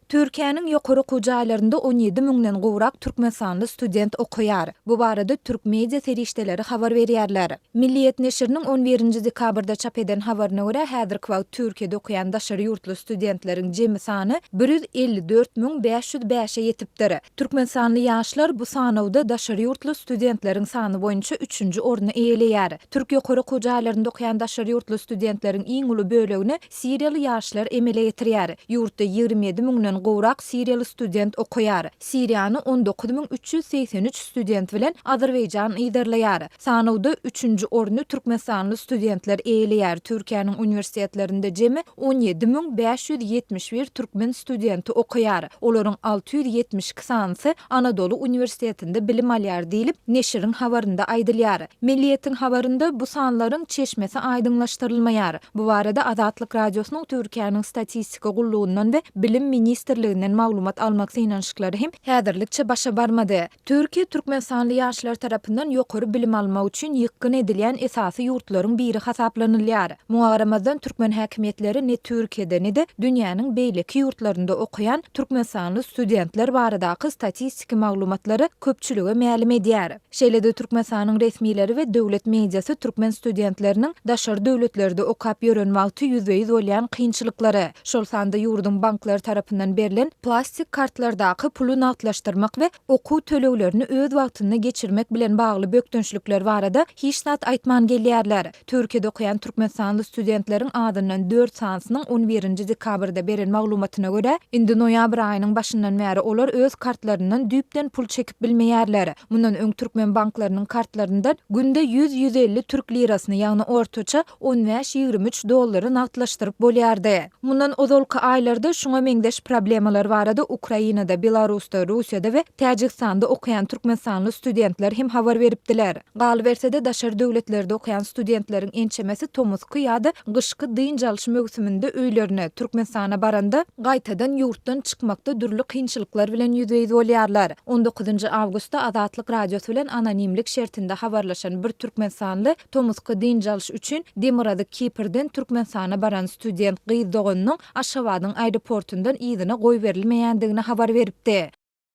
Türkiýäniň ýokary okuw jaýlarynda 17 müňden gowrak türkmenistanly student okaýar. Bu barada türk media serişdeleri habar berýärler. Milliýet neşiriniň on birinji dekabrda çap eden habaryna görä, häzirki wagt Türkiýede okaýan daşary ýurtly studentleriň jemi sany 154 505-e ýetipdir. Türkmenistanly ýaşlar bu sanawda daşary ýurtly studentleriň sany boýunça üçünji orny eýeleýär. Türk ýokary okuw jaýlarynda okaýan daşary ýurtly studentleriň iň uly bölegini Siriýaly ýaşlar emele getirýär. Ýurtda 27 müňden gowrak siriýaly student okaýar. Siriýany 19 383 student bilen Azerbaýjan yzarlaýar. Sanawda üçünji orny türkmenistanly studentler eýeleýär. Türkiýäniň uniwersitetlerinde jemi 17 571 türkmen studenti okaýar. Olaryň 672 sanysy Anadoly uniwersitetinde bilim alýar diýlip, neşiriň habarynda aýdylýar. Milliýetiň habarynda bu sanlaryň çeşmesi aýdyňlaşdyrylmaýar. Bu barada Azatlyk Radiosynyň Türkiýäniň Statistika gullugyndan we Bilim ministrliginden maglumat almak synanyşyklary hem häzirlikçe başa barmady. Türkiýe türkmenistanly ýaşlar tarapyndan ýokary bilim almak üçin ýykgyn edilýän esasy ýurtlaryň biri hasaplanylýar. Muňa garamazdan, türkmen häkimiýetleri ne Türkiýede, ne-de dünýäniň beýleki ýurtlarynda okaýan türkmenistanly studentler baradaky statistiki maglumatlary köpçülige mälim edýär. Şeýle-de Türkmenistanyň resmileri we döwlet mediasy türkmen studentleriniň daşary döwletlerde okap ýören wagty ýüzbe-ýüz bolýan kynçylyklary, şol sanda ýurduň banklary tarapyndan berlen plastik kartlardaky puly nagtlaşdyrmak we okuw töleglerini öz wagtynda geçirmek bilen bagly bökdençlikler barada hiç zat aýtman gelýärler. Türkiýede okaýan türkmenistanly studentleriň azyndan dört sanysynyň on birinji dekabrda beren maglumatyna görä, indi noýabr aýynyň başyndan bäri olar öz kartlaryndan düýpden pul çekip bilmeýärler. Mundan öň türkmen banklarynyň kartlaryndan günde ýüz-ýüz elli türk lirasyny, ýagny ortaça on bäş-ýigrimi üç dollary nagtlaşdyryp bolýardy. Mundan ozalky aýlarda şuňa meňzeş problemalar barada Ukrainada, Belarusda, Russiýada we Täjigistanda okaýan türkmenistanly studentler hem habar beripdiler. Galyberse-de, daşary döwletlerde okaýan studentleriň ençemesi tomusky ýa-da gyşky dynç alyş möwsüminde öýlerine, Türkmenistana baranda, gaýtadan ýurtdan çykmakda dürli kynçylyklar bilen ýüzbe-ýüz bolýarlar. On dokuzynjy awgustda Azatlyk Radiosy bilen anonimlik şertinde habarlaşan bir türkmenistanly tomusky dynç alyş üçin Demirgazyk Kiprden Türkmenistana baran student gyz doganynyň Aşgabadyň aeroportundan yzyna goýberilmeýändigini habar beripdi.